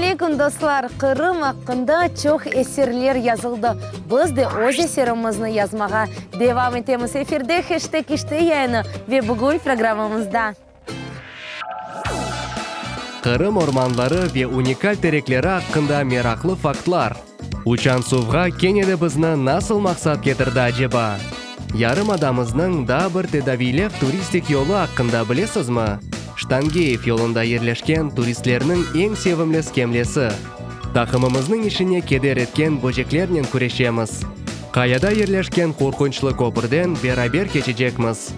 aleyküm, dostlar! Qırım aqqında çoq eserler yazıldı. Biz de öz eserimizni yazmağa devam etemiz. Efirde Heşteg işte yayını ve bugün programmamızda. Qırım ormanları ve unikal terekleri aqqında meraqlı faktlar. Uçan suvğa kene de bizni nasıl maqsat ketirdi aceba? Yarımadamıznıñ daa bir tedaviylev turistik yolu aqqında bilesizmi? Ştangeyev yolunda yerleşken turistlerniñ eñ sevimli skemlesi. Taqımımıznıñ işine keder etken böceklernen küreşemiz. Qayada yerleşken qorqunçlı köpürden beraber keçecekmiz.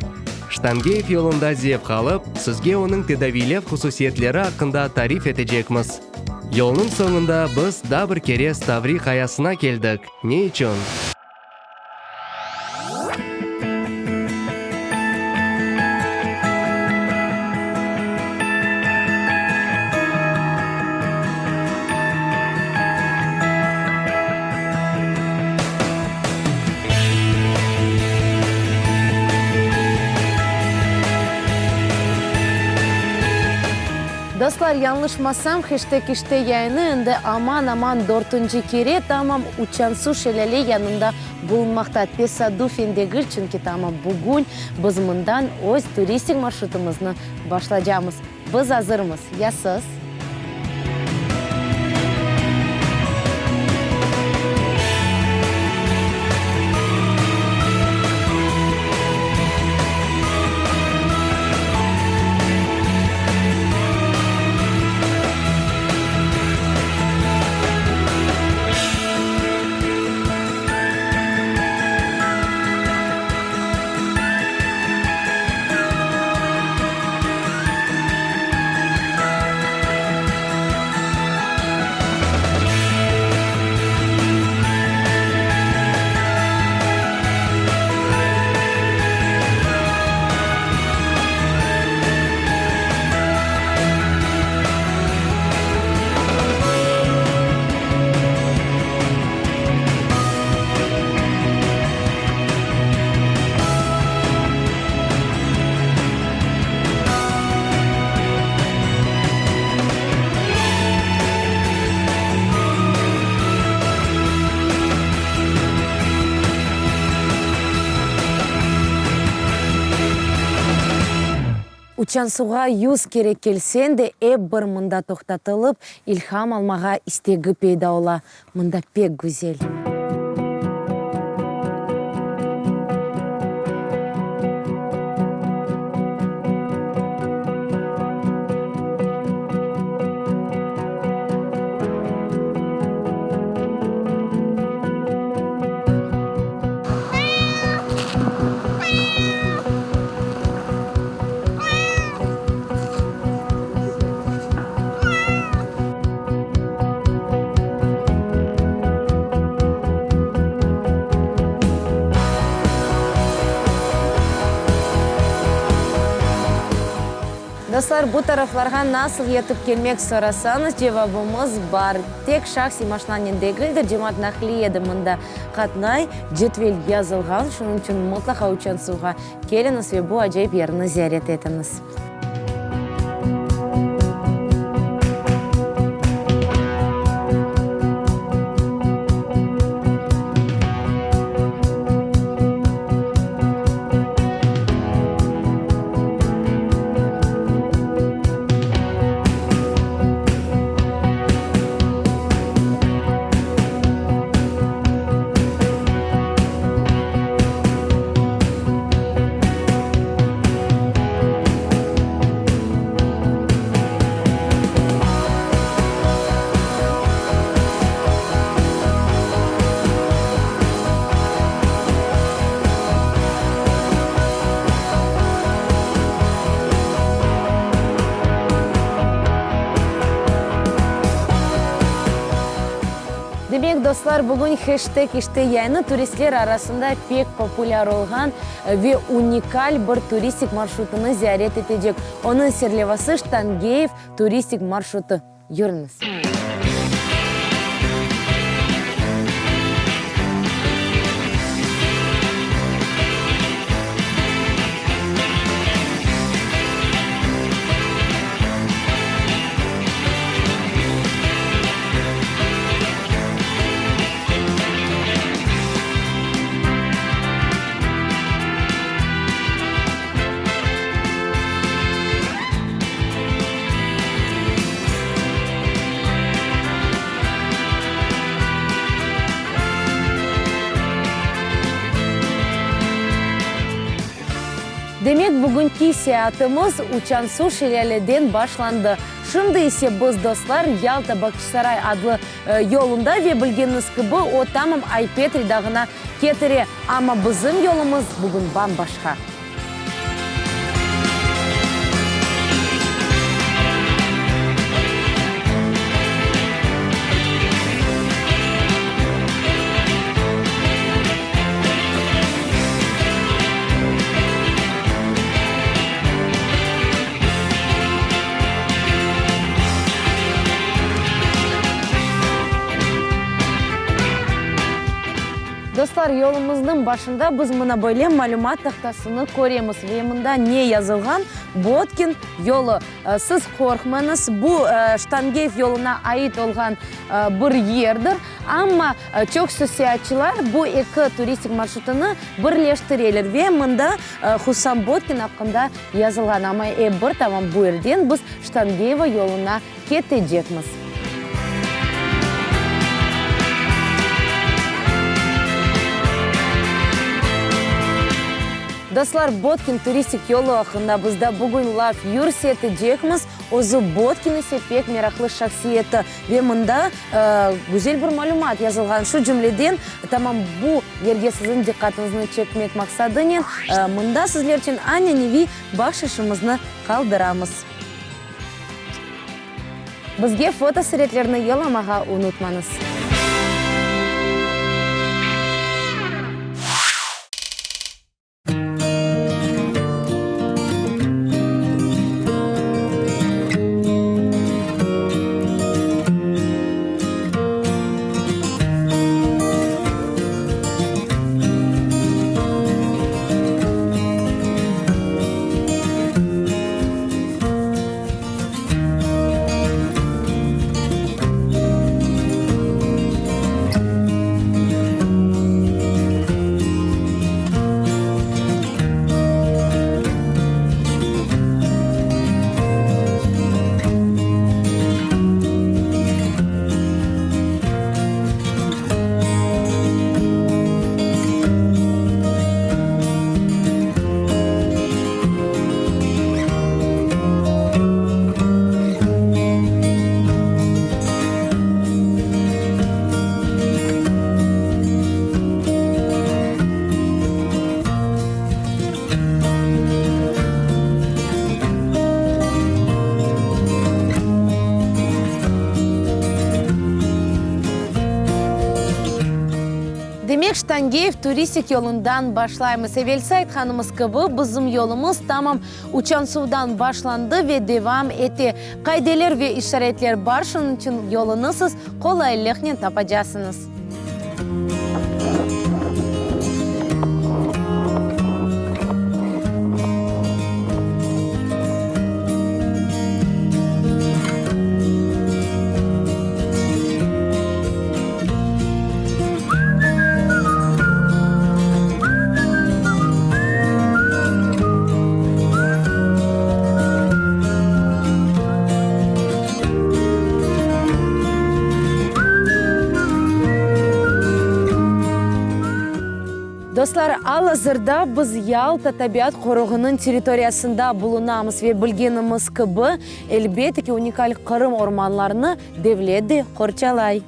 Ştangeyev yolunda zevq alıp, sizge onıñ tedaviylev hususiyetleri aqqında tarif etecekmiz. Yolnıñ soñunda biz daa bir kere Stavri qayasına keldik. Ne içün? Dostlar, yañlışmasam, heşteg işte yayını endi aman-aman dörtünci kere tamam Uçansu şelâle yanında bulunmaqta. Tesadüfen degil, çünki tamam bugün biz mından öz turistik marşrutımıznı başlacamız. Biz azırmız, ya siz? Uçansuğa yüz kere kelseñ de, ep bir mında toqtatılıp, ilham almağa istegi peyda ola. Mında pek güzel. Dostlar, bu taraflarğa nasıl yetip kelmek sorasañız, cevabımız bar. Tek şahsiy maşinanen degil de, cemaat naqliye de mında qatnay. Cedvel yazılğan, şunıñ içün mıtlaqa Uçansuğa keliñiz ve bu acayip yerni ziyaret etiñiz. Demek, dostlar, bugün heşteg işte yayını turistler arasında pek populâr olğan ve unikal bir turistik marşrutını ziyaret etecek. Onıñ serlevası Ştangeyev turistik marşrutı. Yürüñiz! Bugünki seyaatımız Uçan-Su şelâleden başlandı. Şimdi ise biz, dostlar, Yalta-Bağçasaray adlı yolunda ve bilgeniñiz kibi, o tamam Ay-Petri dağına ketire. Amma bizim yolumız bugün bam-başqa. Dostlar, yolumıznıñ başında biz mına böyle malümat tahtasını köremiz ve mında ne yazılğan? Botkin yolu. Siz qorqmañız, bu Ştangeyev yoluna ait olğan bir yerdir. Amma çoqusı seyaatçılar bu eki turistik marşrutını birleştireler ve mında hususan Botkin aqqında yazılğan. Amma ep bir tamam bu yerden biz Ştangeyeva yoluna ketecekmiz. Dostlar, Botkin turistik yolu aqqında bizda bugün laf yürsetecekmiz. Özü Botkin ise pek meraqlı şahsiyeti ve mında güzel bir malümat yazılğan. Şu cümleden, tamam bu yerge siziñ diqqatıñıznı çekmek maqsadınen mında sizler içün ananeviy bahşışımıznı qaldıramız. Bizge fotosuretlerni yollamağa unutmañız. Demek, Ştangeyev turistik yolundan başlaymız. Evelsi aytqanımız kibi, bizim yolumız tamam Uçansuvdan başlandı ve devam ete. Qaideler ve işaretler bar, şunıñ içün yolunı siz qolaylıqnen tapacasıñız. Dostlar, al-azırda biz Yalta tabiat qoruğınıñ territoriyasında bulunamız ve bilgenimiz kibi, elbette ki, unikal Qırım ormanlarını devlet de qorçalay.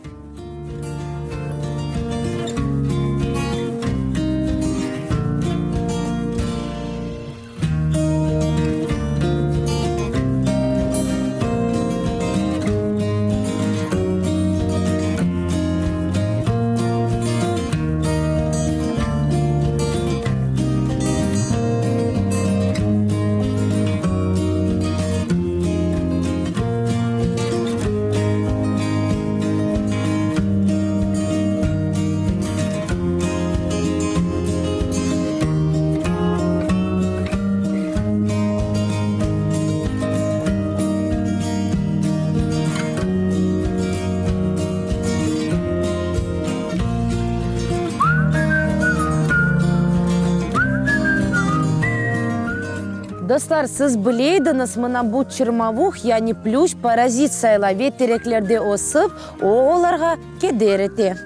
Dostlar, siz bile ediñiz, mına bu çırmavuq, yani plüşç parazit sayıla ve tereklerde ösip, o olarğa keder ete.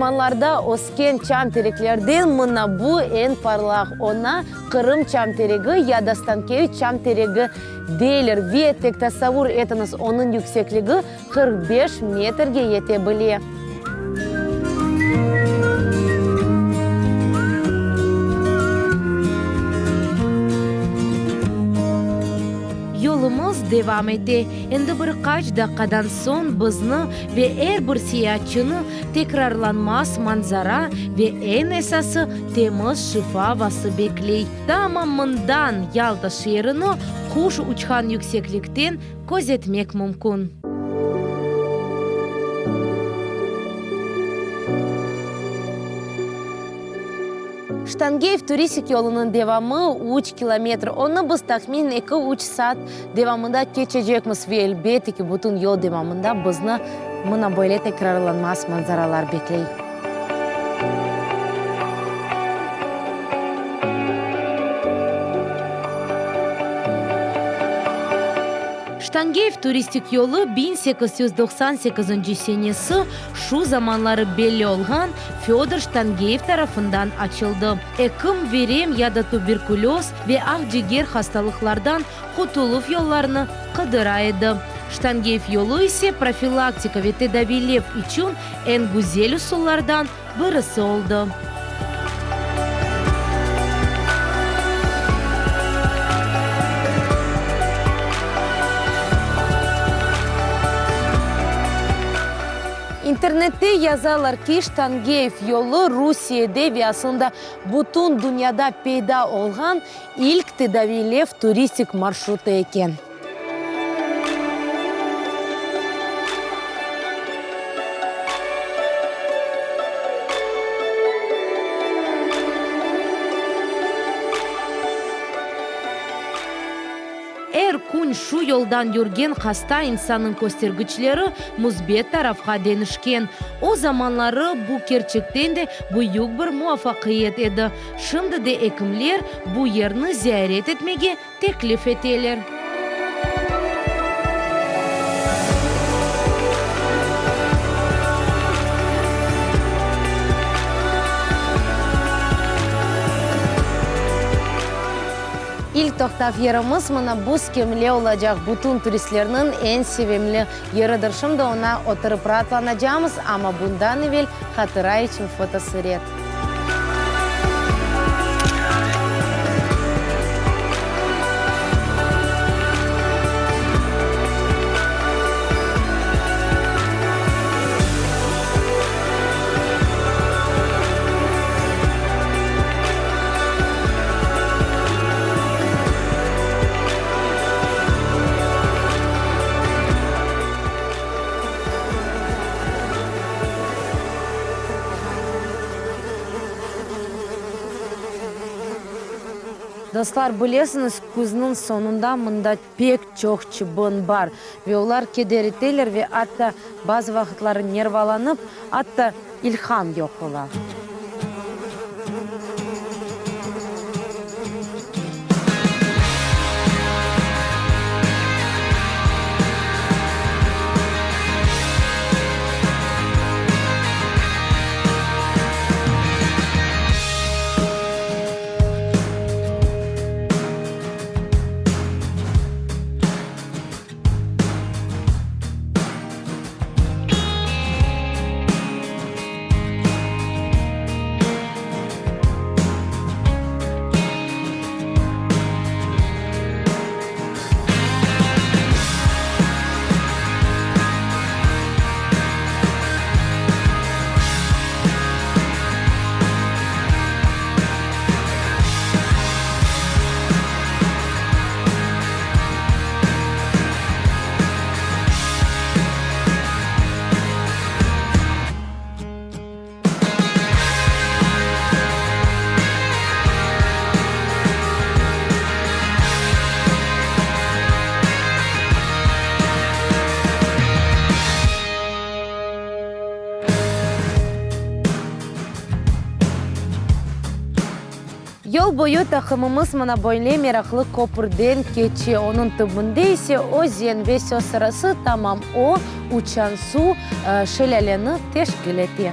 Ormanlarda ösken çam tereklerden mına bu eñ parlaq. Oña Qırım çam teregi ya da Stankeviç çam teregi deyler ve tek tasavvur etiñiz, onıñ yüksekligi 45 metrge yete bile. Yolumız devam ete. Endi bir qaç daqqadan soñ bizni ve er bir seyaatçını tekrarlanmaz manzara ve eñ esası temiz şifa avası bekley. Tamam mından Yalta şeerini quş uçqan yükseklikten közetmek mümkün. Ştangeyev turistik yolunıñ devamı üç kilometr. Onı biz tahminen eki-üç saat devamında keçecekmiz ve, elbette ki, bütün yol devamında bizni mına böyle tekrarlanmaz manzaralar bekley. Ştangeyev turistik yolu 1898 senesi şu zamanları belli olğan Födor Ştangeyev tarafından açıldı. Ekim verem ya da tuberkulöz ve aqciger hastalıqlardan qutuluv yollarını qıdıra edi. Ştangeyev yolu ise profilaktika ve tedaviylev içün eñ güzel usullardan birisi oldı. İnternette yazalar ki, Ştangeyev yolu Rusiyede ve aslında bütün dünyada peyda olğan İlk tedaviylev turistik marşrutı eken. Er kün şu yoldan yürgen hasta insannıñ köstergiçleri müsbet tarafqa deñişken. O zamanları bu kerçekten de büyük bir muvafaqiyet edi. Şimdi de ekimler bu yerni ziyaret etmege teklif eteler. İlk toqtav yerimiz mına bu skemle olacaq, bütün turistlerniñ eñ sevimli yeridir. Şimdi oña oturıp raatlanacamız, amma bundan evel hatıra içün fotosuret. Dostlar, bilesiñiz, küzniñ soñunda mında pek çoq çıbın bar ve olar keder eteler ve atta bazı vaqıtları nervalanıp, atta ilham yoq ola. Yol boyu taqımımız mına böyle meraqlı köpürden keçe, onıñ tübünde ise özen ve söz sırası tamam o, uçan suv şelâleni teşkil ete.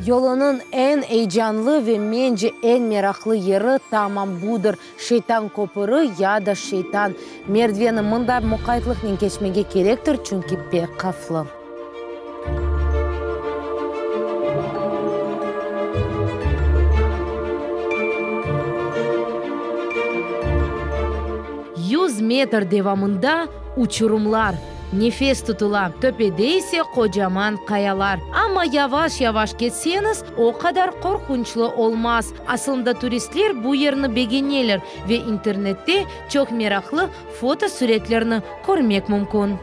Yolunıñ eñ eyecanlı ve, mence, eñ meraqlı yeri tamam budır, Şeytan köpüri ya da Şeytan merdiveni. Mında muqaytlıqnen keçmege kerektir, çünki pek qaflı. 100 metr devamında uçurumlar. Nefes tutula, töpede ise qocaman qayalar. Amma yavaş-yavaş ketseñiz, o qadar qorqunçlı olmaz. Asılında turistler bu yerni begeneler ve internette çoq meraqlı fotosuretlerni körmek mümkün.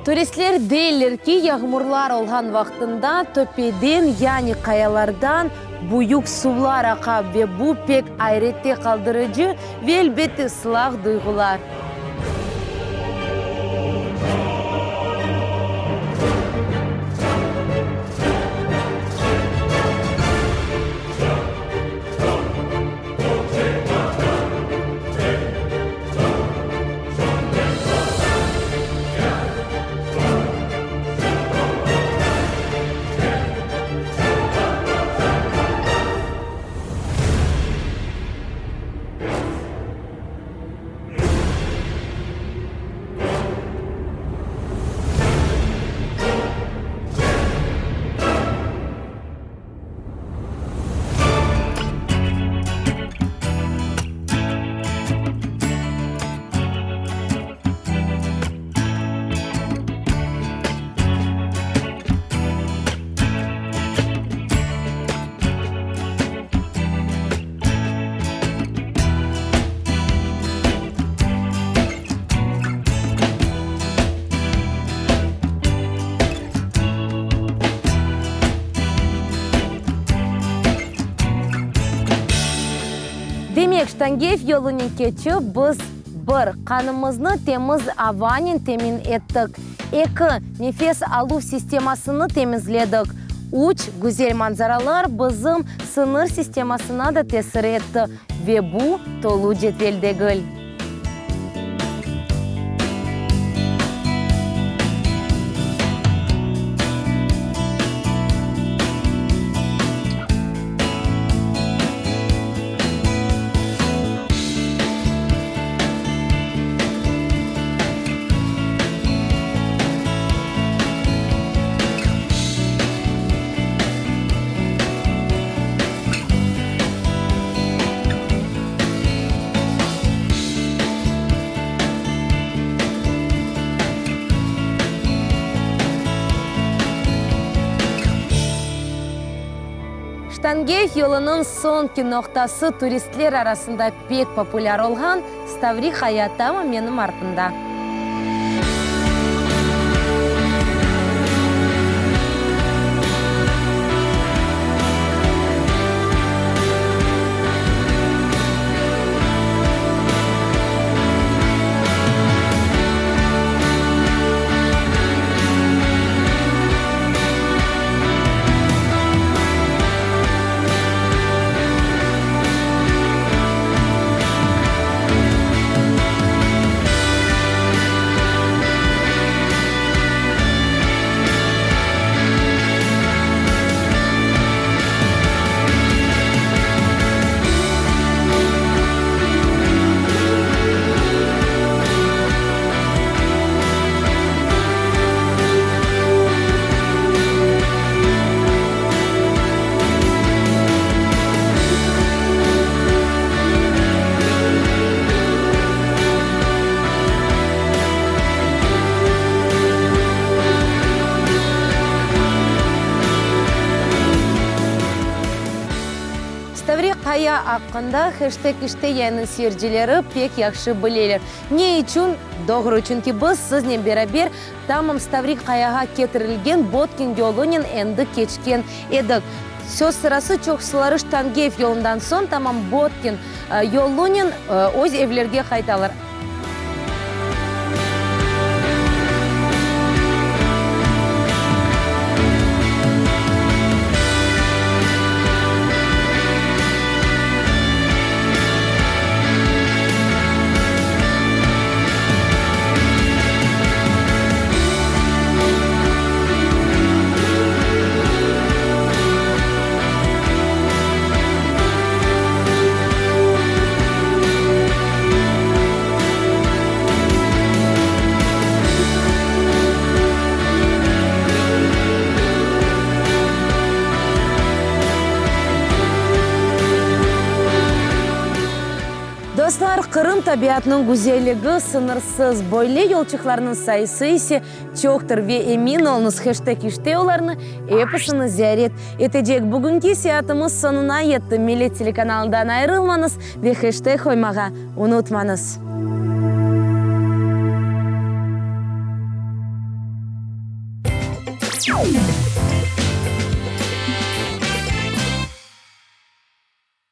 Turistler deyler ki, yağmurlar olğan vaqtında töpeden, yani qayalardan büyük suvlar aqa ve bu pek ayrette qaldırıcı ve, elbette, sılaq duyğular. Demek, Ştangeyev yolunen keçip, biz, bir, qanımıznı temiz avanen temin ettik, eki, nefes aluv sistemasını temizledik, üç, güzel manzaralar bizim siñir sistemasına da tesir etti, ve bu tolu cedvel degil. Ştangeh yolunıñ soñki noqtası turistler arasında pek populâr olğan Stavri qaya tamam menim artımda. Stavri qaya aqqında heşteg işte yayınıñ seyircileri pek yahşı bileler. Ne içün? Doğru, çünki biz siznen beraber Tamam Stavrik qayağa ketirilgen Botkin yolunen endi keçken edik. Söz sırası, çoqsuları Ştangeyev yolundan soñ tamam Botkin yolunen öz evlerge qaytalar. Dostlar, Qırım tabiatınıñ güzelligi sıñırsız, böyle yolçıqlarnıñ sayısı ise çoqtır ve emin oluñız, heşteg işte olarnı episini ziyaret etecek. Bugünki seyaatımız soñuna yetti, Millet telekanalından ayırılmañız ve heşteg qoymağa unutmañız.